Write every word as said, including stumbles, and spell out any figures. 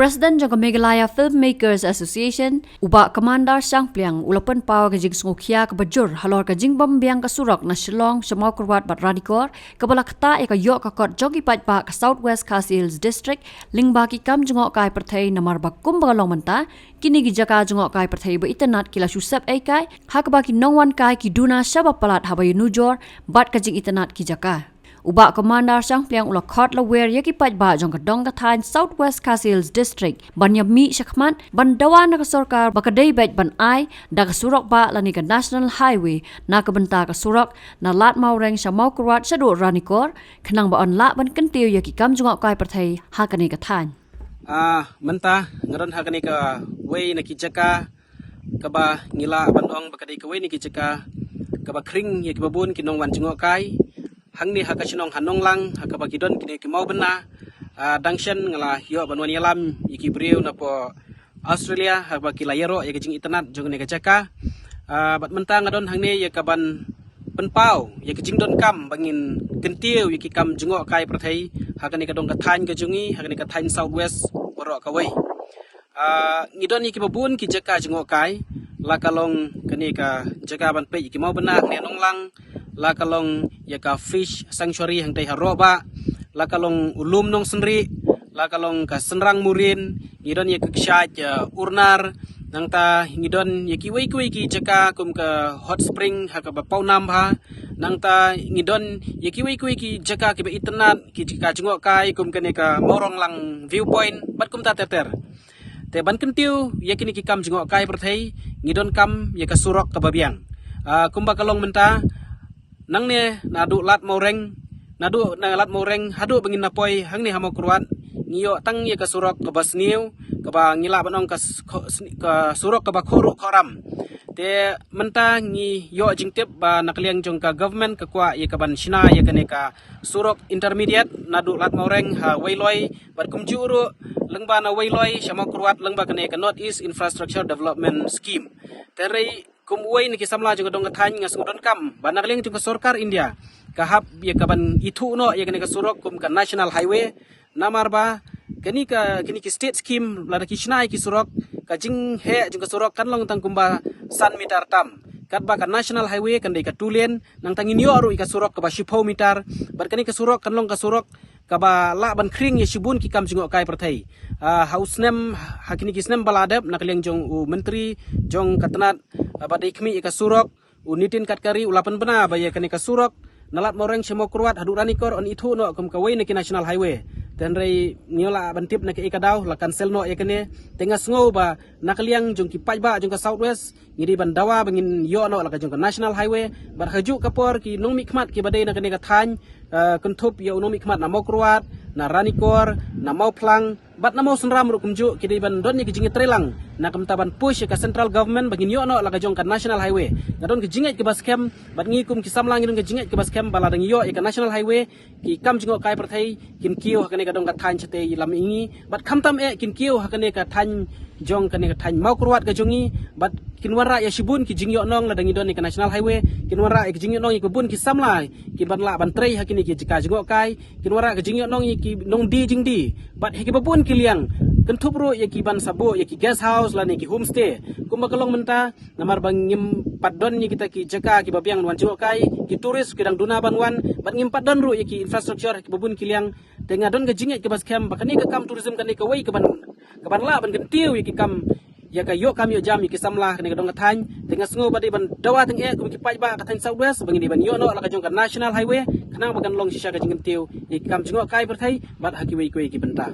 President jong ka Meghalaya Filmmakers Association, u Bah Commander Shangpliang, u la pynpaw ka jingsngewkhia kaba jur halor ka jingbym biang ka surok na Shillong sha Mawkyrwat bad Ranikor, kaba la ktah ïa ka ïoh ka kot jong ki paidbah ka South West Khasi Hills District lyngba ki kam jngohkai pyrthei, namar ba kumba ka long mynta, kine ki jaka jngohkai pyrthei ba itynnad ki la shu sep ei kai, ha kaba ki nongwan kai ki duna shaba palat haba ïanujor bad ka jingitynnad ki jaka. U Bah Commander Shangpliang u la khot lawyer ïa ki paidbah jong ka dong ka thaiñ South West Khasi Hills District ban ïamih shakhmat, ban dawa na ka sorkar ba ka dei beit ban ai da ka surok bah lane ka National Highway na ka bynta ka surok na Lad Mawreng sha Mawkyrwat shaduh Ranikor, khnang ba yn lah ban kyntiew ïa ki kam jngohkai pyrthei ha kane ka thaiñ. Ah, mynta nga don ha kane kawei na ki jaka kaba ngi lah ban ong ba ka dei kawei na ki jaka kaba khring ïa kiba bun ki nongwan jngohkai. Hangne ha ka shnong ha Nonglang, ha kaba ki don kine ki mawbynna, ah, dang shen nga la ïoh ban wan ïalam ïa ki briew napoh Australia, ha kaba ki la ïaroh ïa ka jingitynnad jong kane ka jaka. Ah, bad mynta nga don hangne ïa kaban pynpaw ïa ka jingdonkam ba ngin kyntiew ïa ki kam jngohkai pyrthei ha kane ka dong ka thaiñ ka jong ngi, ha kane ka thaiñ South West baroh kawei. Ah, ngi don ïa kiba bun ki jaka jngohkai, la ka long kane ka jaka ban peit ïa ki mawbynna hangne Nonglang, la ka long ïa ka fish sanctuary hangtei ha Rohbah, la ka long u lum Nongsynrih, la ka long ka Synrang Murin, ngi don ïa ka kshaid, ah, Urnar, nangta ngi don ïa kiwei kiwei ki jaka kum ka hot spring ha kaba pawnam bha, nangta ngi don ïa kiwei kiwei ki jaka kiba itynnad, ki jaka jngohkai kum kane ka Mawronglang viewpoint bad kumta ter ter. Te ban kyntiew ïa kine ki kam jngohkai pyrthei, ngi donkam ïa ka surok kaba biang. Ah, kumba ka long mynta, nangne naduh Lad Mawreng, naduh na Lad Mawreng haduh ba ngin na poi hangne ha Mawkyrwat, ngi ïoh tang ïa ka surok kaba sniew, kaba ngi lah ban ong ka s-, kho-, sni-, ka surok kaba khohruh khohram. Te mynta ngi ïoh jingtip ba na ka liang jong ka government ka kwah ïa kaban shna ïa kane ka surok intermediate naduh Lad Mawreng ha Weiloi bad kumjuh ruh lyngba na Weiloi sha Mawkyrwat lyngba kane ka North East Infrastructure Development Scheme. Te hynrei kum uwei na ki samla jong ka dong ka thaiñ nga sngew donkam ba na ka liang jong ka sorkar India ka hap ïa kaban ithuh noh ïa kane ka surok kum ka National Highway, namar ba kane ka, kine ki state scheme lada ki shna ïa ki surok, ka jingheh jong ka surok kan long tang kumba san meter tam. Katba ka National Highway kan dei ka two lane, nangta ngin ïoh ruh ïa ka surok kaba shiphew meter, bad kane ka surok kan long ka surok kaba lah ban khring ïa shibun ki kam jngohkai pyrthei. Ah, ha u snem, ha kine ki snem ba la dep na ka liang jong u Myntri jong ka tnat, ah, ba dei khmih ïa ka surok, u Nitin Gadkari u la pynbna ba ïa kane ka surok na Lad Mawreng sha Mawkyrwat haduh Ranikor yn ithuh noh kum kawei na ki National Highway. Te hynrei ngi la ban tip na kaei ka daw la cancel noh ïa kane. Te nga sngew ba na ka liang jong ki paidbah jong ka South West ngi dei ban dawa ba ngin ïoh noh la ka jong ka National Highway. Bad ha kajuh ka por ki nongmihkhmat kiba dei na kane ka thaiñ, eh, kynthup ïa u nongmihkhmat na Mawkyrwat, na Ranikor, na Mawphlang, bad na Mawsynram ruh kumjuh, ki dei ban don ïa ki jingïatreilang na ka bynta ban push ïa ka central government ba ngin ïoh noh la ka jong ka National Highway. Nga don ka jingngeit kaba skhem, bad ngi kum ki samla ngi don ka jingngeit kaba skhem ba lada ngi ïoh ïa ka National Highway, ki kam jngohkai pyrthei kin kiew ha kane ka dong ka thaiñ shatei lam ïa ngi, bad khamtam eh kin kiew ha kane ka thaiñ jong kane ka thaiñ Mawkyrwat ka jong ngi, bad kin wanrah ïa shibun ki jingïohnong lada ngi don ïa ka National Highway, kin wanrah ïa ki jingïohnong ïa ki bun ki samla kiban lah ban trei ha kine ki jaka jngohkai, kin wanrah ka jingïohnong ïa ki nongdie jingdie bad ha kiba bun ki liang, kynthup ruh ïa kiban sa buh ïa ki guest house lane ki homestay. Kumba ka long mynta, namar ba ngim pat don ïa kita ki jaka kiba biang wan jngohkai, ki tourist ki dang duna ban wan, bad ngim pat don ruh ïa ki infrastructure ha kiba bun ki liang. Te nga don ka jingngeit kaba skhem ba kane ka kam tourism kane kawei kaban, kaban lah ban kyntiew ïa ki kam, ïa ka ïoh kam ïoh jam ïa ki samla kane ka dong ka thaiñ. Te nga sngew ba dei ban dawa tang eh kum ki paidbah ka thaiñ South West ba ngin dei ban ïoh noh la ka jong ka National Highway, khnang ba kan long shisha ka jingkyntiew ïa ki kam jngohkai pyrthei bad ha kiwei kiwei ki bynta.